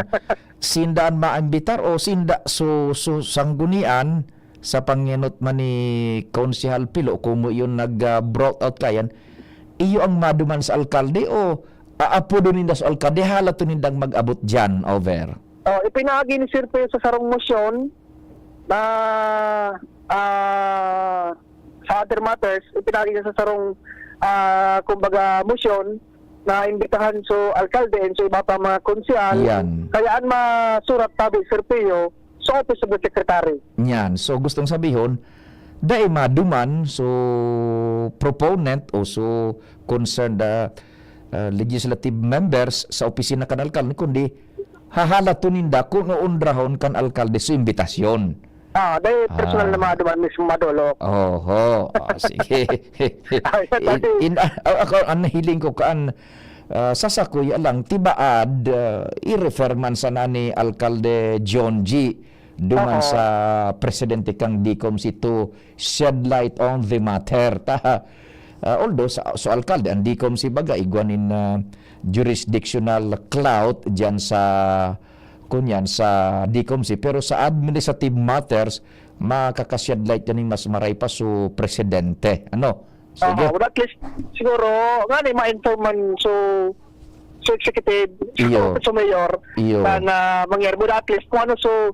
Sinda an maimbitar o sinda su-, su-, sanggunian sa pangenot man ni Konsehal Pilo, kung mo yun nag, ah, brought out kayan, iyo ang maduman sa alkalde o aapodo ninda sa alkalde, halaton nindang mag-abot dyan, over? Oh, ipinagi ni Sir Pio sa sarong motion na, ah, sa other matters, ipinagi niya sa sarong, ah, kumbaga, motion na imbitahan so alkalde and so iba pa mga konsehal. Yan. Kaya ang masurat tabi, Sir Pio, sa Office of the Secretary. Yan. So, gustong sabihon, dai maduman so proponent o so concerned, ah, ah, legislative members sa opisina kan alkalde, kundi hahalaton ninda kung oondrahon kan alkalde sa imbitasyon. Ah, dai personal Ah. na maduman mismo madolok. Oho. Ah, sige. Ay, In, dati. in, ah, ako, ang nahiling ko kaan, ah, sa sakuya lang, tibaad, ah, i-refer man sana ni Alkalde John G duman Oo. sa presidente kang DICOMC to shed light on the matter. Ta, ah, although sa, sa alkalde, ang DICOMC baga, igwa nin, ah, jurisdictional clout diyan sa, kunyan, sa DICOMC. Pero sa administrative matters, makaka-shed light yan yung mas maray pa, so, presidente. Ano? Sige. Aha, well, at least, siguro, nga ni ma-inform man, so, so executive, Iyo. so mayor, Iyo. na, na mangyari. But at least, kung ano, so,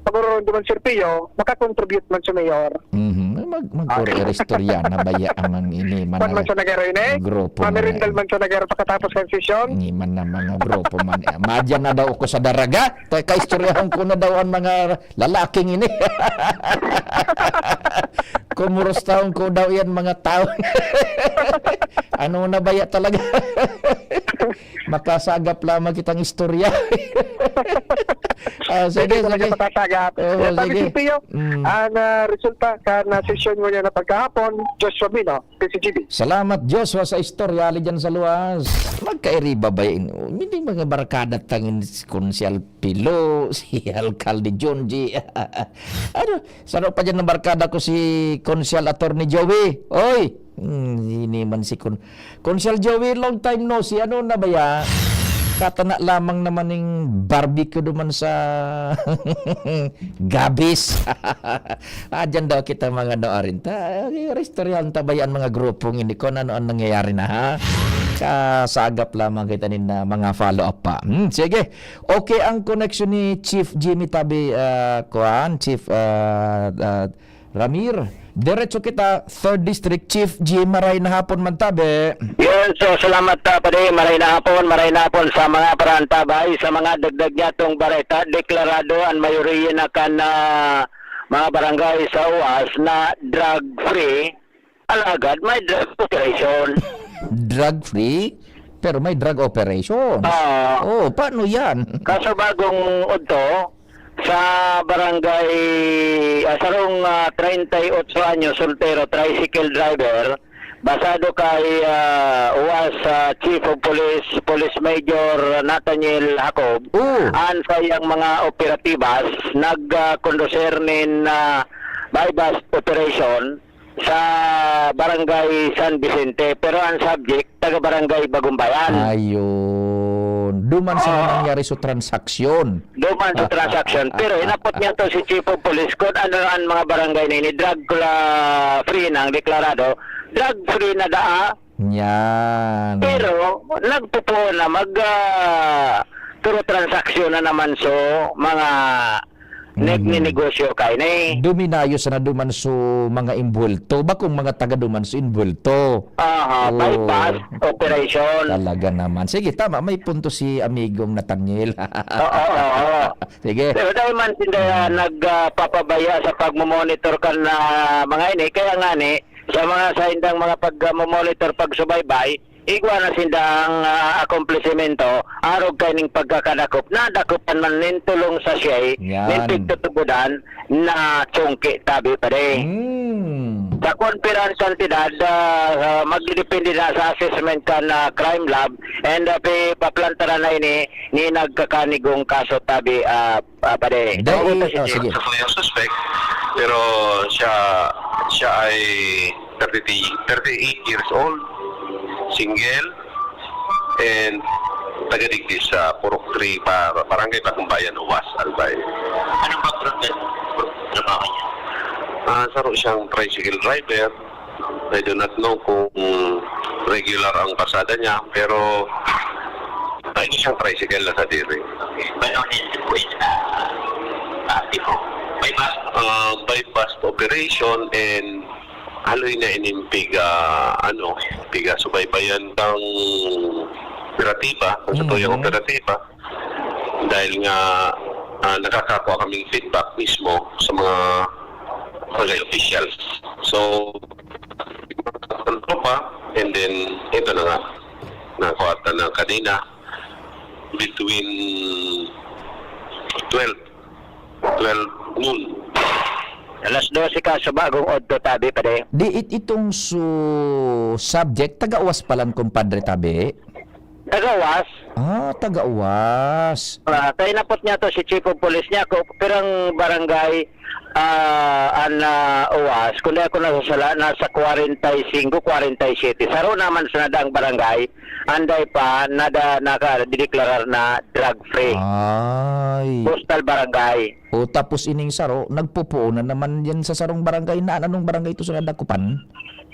pag-ororong duman, Sir Pio, makakontribute man sa mayor. Mhm. Mag-, magkuro Ah. istorya na baya ang mga ini, Kwan man mga sa nagaro ini? grupo man Mamirindal na man sa nagaro pagkatapos ng sesyon? Ni man na mga grupo man. Madyan na daw ako sa Daraga. Kaya kaistoryahon ko na daw ang mga lalaking ini. Kumurustahon ko daw yan, mga tao. Ano na baya talaga? Makasagap lamang kitang istorya. Ah, Pwede sige, talaga sige. makasagap. Oo, Kaya sabi sige. si Pio, Mm. ang, ah, resulta ka na sesyon mo niya na pagkahapon, Joshua Mino, P C G B. Salamat, Joshua, sa istorya, ali dyan sa luwas. Magkairiba ba yun? Hindi mga barkada tangin si Konsehal Pilo, si Alkalde John G. Ano, saro pa dyan ng barkada ko si Konsehal Attorney Joey. Oy! Hmm, ini man si Kon-, Konsehal Joey, long time no see. Ano na ba ya? Katana lamang naman ning barbecue duman sa Gabis. Ah, dyan daw kita mga no, arin ta. Istoryahan ta ba yan, mga grupong ini, kung ano ang nangyayari na, ha? Kasagap lamang kita nin, ah, mga follow-up pa. Hmm, sige. Okay, ang connection ni Chief Jimmy Tabi, ah, kuan, Chief, ah, ah, Ramir. Diretso kita, Third District, Chief Jim, maray na hapon man tabi. Yes, so salamat, ah, Padi. Maray na hapon, maray na hapon sa mga parantabay, sa mga dagdag niya tong bareta. Deklarado ang mayoriya na kan, ah, mga barangay sa uwas na drug-free, alagad may drug operation. Drug-free, pero may drug operation. Ah. Oh, paano yan? Kaso bagong udto, sa barangay, ah, sarong, ah, treinta y ocho anyos, soltero, tricycle driver, basado kay, ah, uwas, ah, Chief of Police, Police Major Nathaniel Jacob, Oh. an sayang mga operatibas, nag, ah, kondusir nin, ah, buy-bust operation sa Barangay San Vicente, pero ang subject, taga Barangay Bagumbayan. Ayun. Duman sa Oo. nangyari sa transaksyon. Duman sa Ah, ah, transaksyon. ah, Pero ah, hinapot ah. niya to si Chief of Police kung ano ang mga barangay na ini, drug la-, free na ang deklarado. Drug free na daa. Yan. Pero nagpupuon na mag, ah, puro transaksyon na naman so mga Mhm. nagninegosyo kaini. Duminayo sana duman so mga imbuwelto. Bakong mga taga duman so imbuwelto. Aha, Oo. buy-bust operation. Talaga naman. Sige, tama. May punto si amigong Nathaniel. Oo, oo. Sige. Pero dahil man sinda Mm. nagpapabaya sa pagmomonitor kan, ah, mga ini, kaya nga ni, sa mga saindang mga pagmomonitor, pagsubaybay, igwa na sinda ang, ah, akomplisimento, arog kaining pagkakadakop. Nadakopan man nin tulong sa siyay, Yan. nin pigtutubodan, na chungki tabi pa di. Hmm. Sa konperans kantidad, ah, ah, magdidepende na sa assessment kan, ah, crime lab and, ah, pi-, paplantaran na ini ni nagkakanigong kaso tabi, ah, ah, pare. Dai-, Ako to si oh, Jim. sige. Sa yung suspect, pero siya, siya ay thirty, thirty-eight years old, single, and taga digdi sa Purok three, pa, Barangay Bagong Bayan, Uwas, Albay. Anong background ng trabaho niya? Ah, saro siyang tricycle driver. I do not know kung regular ang pasada niya, pero, ah, ini siyang tricycle na sa diri. Okay. Paano niya ito po, ah, ah, tipo? Buy-bust? Ah, buy-bust operation and haloy na ining piga, ano, piga subaybayan kang operatiba, kung sa tuyang Mhm. operatiba. Dahil nga, ah, nakakakua kaming feedback mismo sa mga barangay officials. So, ang tropa, and then, ito na nga, nakuha ta na kanina, between twelve, twelve noon. Alas dose ka sa bagong odto tabi pa di. Di it-, itong su-, subject, taga-Uwas palan, kumpadre, tabi? Taga-Uwas. Ah, taga-Uwas. Ah, kay napot niya to si Chief of Police niya, ko, pirang barangay, ah, an, ah, Uwas, kung di ako nasasala, nasa kwarenta y singko, kwarenta y siyete. Saro naman sa nadaang barangay, anday pa, nada-, nakadeklarar na drug free. Ay. Coastal barangay. O, tapos ining saro, nagpupuon na naman yan sa sarong barangay na, anong barangay ito sa nadakupan?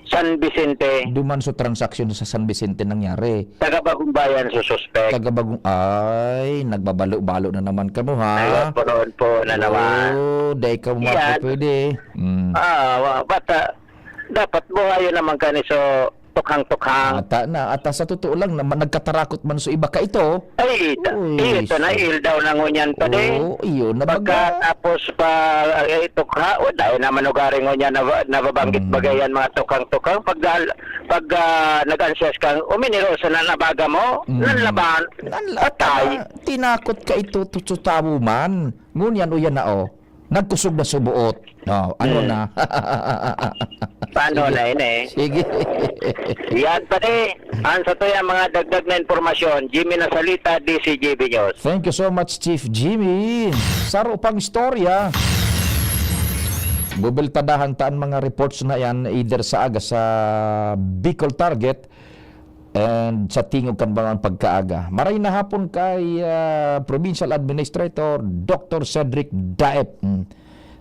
San Vicente. Duman so transaksyon sa San Vicente nangyari. Taga Bagong Bayan so suspect. Taga Bagong, ay, nagbabalo-balo na naman kamo, ha? Ayun, punoon po na naman. Oo, dai ka Yan. mapapwede. Mm. Ah, wa-, but, ah, dapat buhayon naman kani so tukhang-tukhang. Ata na, ata sa totoo lang, na, nagkatarakot man so iba ka ito. Ay, ta-, Uy, iyo, ito na, so il daw na ngunyan pa din. Oo, iyo na baga. Pagkatapos pa, eh, tukha, o, dahil naman ugari ngunyan na, nababanggit Mm. bagay yan, mga tukhang-tukhang. Pag, pag, ah, nag-anxious kang, uminiro sa nanabaga mo, Mm. nanlaban, Nanla-, patay. tama. Tinakot ka ito, tu-, tu-, tawo man. Ngunyan, o yan na, oh. Nagkusog na subuot. Oh, ano Hmm. na? Paano Sige. na yun eh? Sige. Yan, pare. Ang sa to yan, mga dagdag na impormasyon. Jimmy Nasalita, D C G B News. Thank you so much, Chief Jimmy. Saro pang istorya. Bubeltadahan ta an mga reports na yan, either sa aga sa Bicol Target and sa tingog kan mga pagkaaga. Maray na hapon kay, ah, Provincial Administrator Doctor Cedric Daep. Hmm.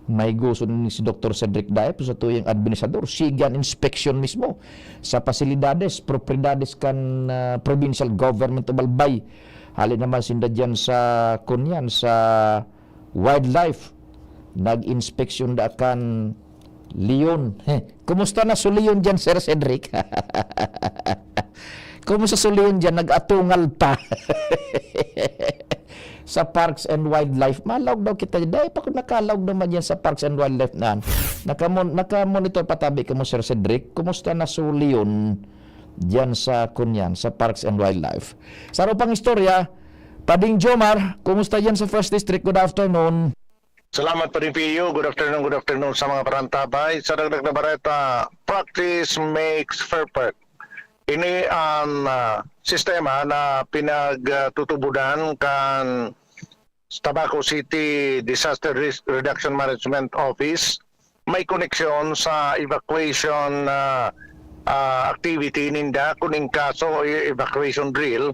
May gusto ni si Doctor Cedric Daep sa tuyang administrador. Sige an inspeksyon mismo sa pasilidades, propiedades kan, ah, Provincial Government of Albay. Hali naman sinda dyan sa, kunyan, sa wildlife. Nag-inspeksyon da kan leon. Kumusta na so leon dyan, Sir Cedric? Kumusta so leon dyan? Nag-atungal pa. Sa Parks and Wildlife. Malaog daw kita dyan. Dai pa ko nakalaog naman dyan sa Parks and Wildlife na. Nakamon-, nakamonitor pa tabi kamo, Sir Cedric. Kumusta na so leon dyan sa, kunyan, sa Parks and Wildlife? Sa pang istorya, Pading Jomar, kumusta dyan sa First District? Good afternoon. Salamat, Pading Pio. Good afternoon, good afternoon sa mga parantabay. Sa dagdag na bareta, practice makes perfect. Ini ang, ah, sistema na pinagtutubodan kan Tabaco City Disaster Risk Reduction Management Office. May koneksyon sa evacuation, ah, ah, activity ninda, kun in kaso, e-, evacuation drill,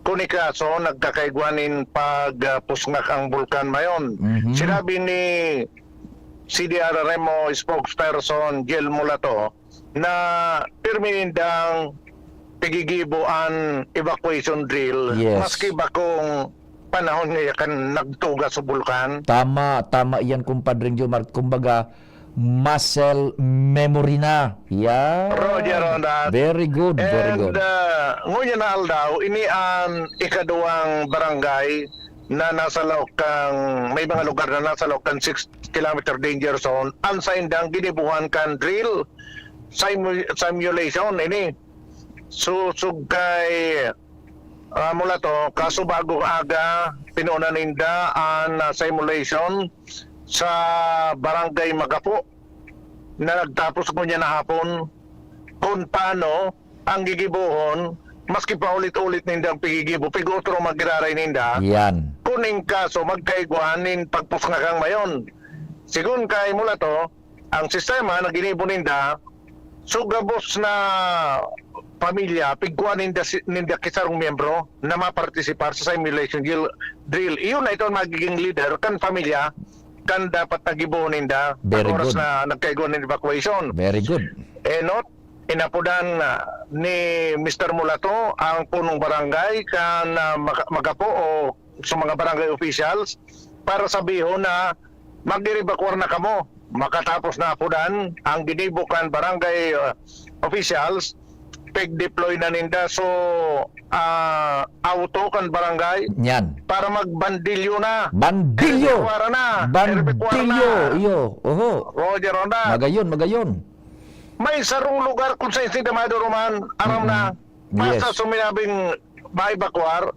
Kung ikaso, nagkakaigwa nin pagpusngak ang bulkan mayon. Mhm. Sinabi ni C D R R M o spokesperson Gil Mulato na pirmi nindang pigigibo an evacuation drill, Yes. maski bakong panahon nga yakan nagtuga sa bulkan. Tama, tama iyan, Compadre Jomar. Kumbaga, muscle memory na. Yeah. Roger on that. Very good, very And, good. ah, ngunyan na aldaw, ini an ikaduwang barangay na nasa laog kan, may mga lugar na nasa laog kan six kilometer danger zone, an saindang ginibohan kan drill simu-, simulation ini. Sosog kay, ah, Mulato, kaso bagong aga, pinunan ninda an, ah, simulation sa Barangay Magapo na nagtapos ngunyan na hapon. Kung paano ang gigibohon, maski paulit-ulit nindang pigigibo, pig-otro magiraray ninda. Yan. Kun in kaso, magkaigwaan nin pagpusngakang mayon. Sigun kay Mulato, ang sistema na ginibo ninda, so gabos na pamilya, pigkuha ninda, si- ninda kisarong miyembro na mapartisipar sa simulation drill. drill. Iyon na ito ang magiging leader kan pamilya, kan dapat nagibo ninda, Very ang oras good. na nagkaigwa nin evacuation. Very good. Enot, inapodan na ni Mister Mulato ang punong barangay kan, ah, Maka- Magapo o sa mga barangay officials para sabihon na mag-evacuar na kamo. Makatapos na apodan ang ginibo kan barangay, ah, officials, pag-deploy na ninda. So, ah, auto kan barangay Yan. para magbandilyo na. Bandilyo! Evacuar na. Bandilyo! Evacuar na. Iyo. Oho. Roger Ronda. Magayon, magayon. May sarong lugar kung saan sila maduruman, aram na. Mm-mm. Basta Yes. suminabing ma-evacuar,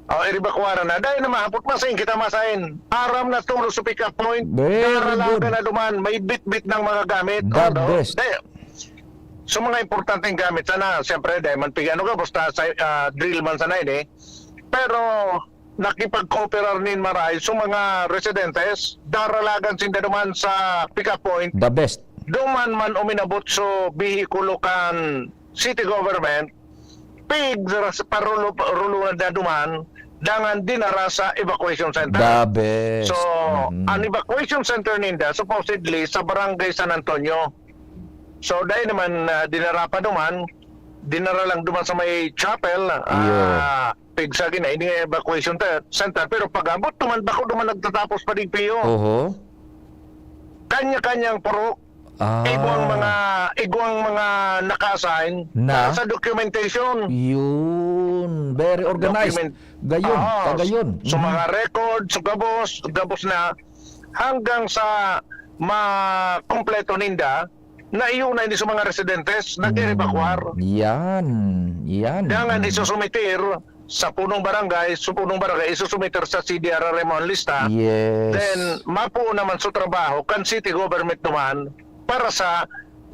o evacuar na, dahil na mahapot, masain kita masain. Aram na tulo sa pick-up point, Very naralaga good. na duman, may bitbit ng mga gamit. God Although, bless. Dahil, sa mga importanteng gamit, sana, siyempre, dahil man pig-, ano ka, basta sa, ah, drill man sana ini. Pero, nakipag-cooperar nin maray sa mga residentes, daralagan sinda duman sa pick-up point. The best. Duman man uminabot so behikulo kan city government, pig sa parulo, parulo na duman, dangan dinara sa evacuation center. The best. So, Mm. ang evacuation center ninda, supposedly, sa Barangay San Antonio. So, dahil naman, ah, dinara pa duman, dinara lang duman sa may chapel, Iyo. ah, pig sa gina, ini nga evacuation te-, center. Pero pag-abot duman, bako duman nagtatapos pa digpiyo. Oho. Kanya-kanyang purok, Ah. igwang mga, igwang mga naka-assign Na? para sa documentation. Yun. Very organized. Document-, Gayon. Oo. Kagayon. So, Mhm. mga record, so gabos, gabos na, hanggang sa makompleto ninda, na iyo na ini sa mga residentes, nag-evacuar. Mm, yan, yan. Dangan Mm. isusumiter sa punong barangay, sa punong barangay, isusumiter sa C D R R M ang lista. Yes. Then, mapuo naman sa trabaho kan city government naman para sa,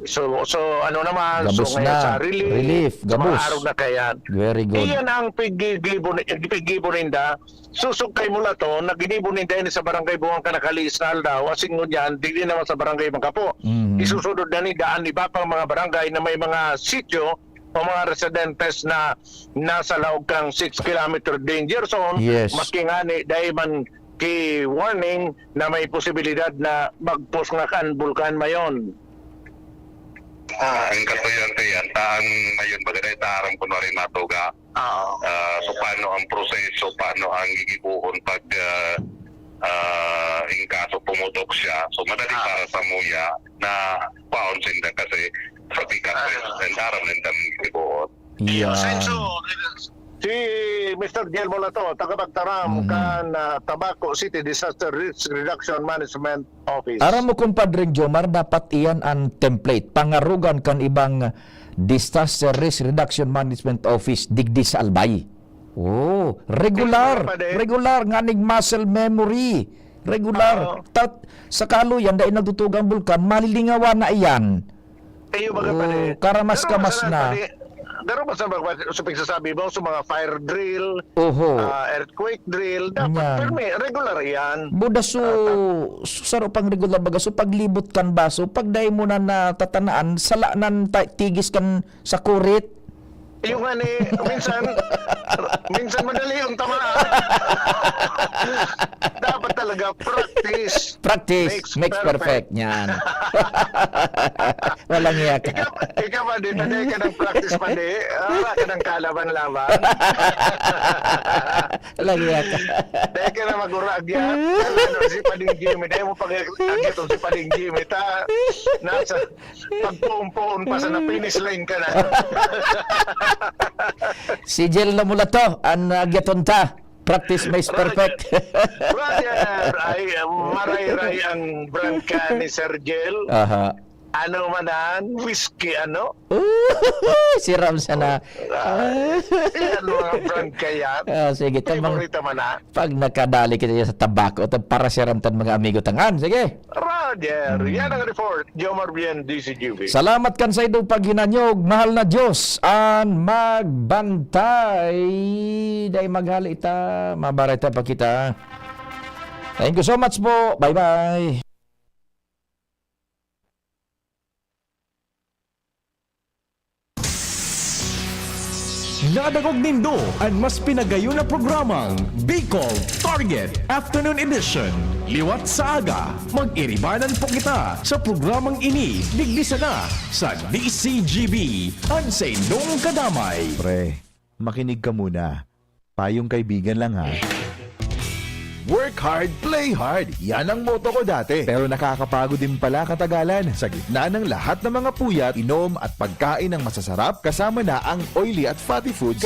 so, so, ano naman, so Gabos ngayon na. sa relief, Relief, sa mga gabos. araw na kayan. Very good. Iyan ang piggigibo ni-, piggibo ninda. Susog kay Mulato, na ginibo ninda ini sa Barangay Buwang kan nakaliis na aldaw, asin ngunyan, digdi naman sa Barangay Magapo. Mhm. Isusunod na ninda an iba pang mga barangay na may mga sityo o mga residentes na nasa laog kan six kilometer danger zone, Yes. maski ngani dai man ki-warning na may posibilidad na magpusngak an bulkan mayon. Ah, ang katuyan-tuyan, ta an mayon, baga dai ta aram kun waray matuga. Oo. Ah, so, paano ang proseso? Paano ang gigibohon pag, ah, ah, in kaso pumutok siya? So, madali Ah. para sa muya na kwaon sinda kasi sa pick-up Ah. and aram nindang gigibohon. Iyo, Yeah. Senso, si Mister Guillermo Lato, taga Bagtaram, Mhm. kan, ah, Tabaco City Disaster Risk Reduction Management Office. Aram mo, Compadre Jomar, dapat iyan an template, pangarogan kan ibang Disaster Risk Reduction Management Office digdi sa Albay. Oh, regular, Sige, pwede. regular, nganing muscle memory. Regular. Oo. Tat-, sa kaluyan, dai nagtutugang bulkan, malilingawan na iyan. Iyo, baga Oh, pare. Karamas-kamas Pero na. masarap, pare. Pero masarap, pare, sa pagsasabi mo, sa mga fire drill, Oho. ah, earthquake drill, dapat Yan. pirmi, regular yan. Buda so, Ah, ta- so saro pang regular baga, so paglibot kan baso, pag dai mo na natatanaan, sala nan ta-, tigis kan sa kurit. Yung nga ni, minsan, minsan madali yung tamaan. Dapat talaga practice. Practice Makes makes perfect. perfect. Yan. Walang iya ka. Ikaw, ikaw pa, di, pwede ka ng practice pa, di. Wala ka ng kalaban-laban. Walang iya ka. Dahil ka na mag-ura-agyat. Ano, si Pading Jimmy. Dahil mo pag-agyat si Pading Jimmy. Ta, nasa, pagpuon-puon pa sa na-finish line ka na. Si Jel na mula to, ang agyaton ta. Practice makes perfect. Roger, ay, marayray ang brangka ni Sir Jel. Aha. Ano man yan? Whiskey, ano? Siram sana. Ah, yan mga brangka yan. Ah, sige, tamang Favorite man na. pag nakadali kita sa tabako, ta para siram tan mga amigo tangan. Sige. Roger, yan ang report. Jomar Bien, D C G B. Salamat kan sa idong paghinanyog, mahal na Diyos, an magbantay. Dai maghali ita, mabareta pa kita. Thank you so much po. Bye-bye. Nadangog nindo an mas pinagayon na programang Bicol Target Afternoon Edition. Liwat sa aga, mag-iribanan po kita sa programang ini digdi sana sa D C G B, an saindong kadamay. Pre, makinig ka muna. Payong kaibigan lang ha. Work hard, play hard. Yan ang motto ko dati. Pero nakakapagod din pala katagalan. Sa gitna ng lahat ng mga puyat, inom at pagkain ng masasarap, kasama na ang oily at fatty foods,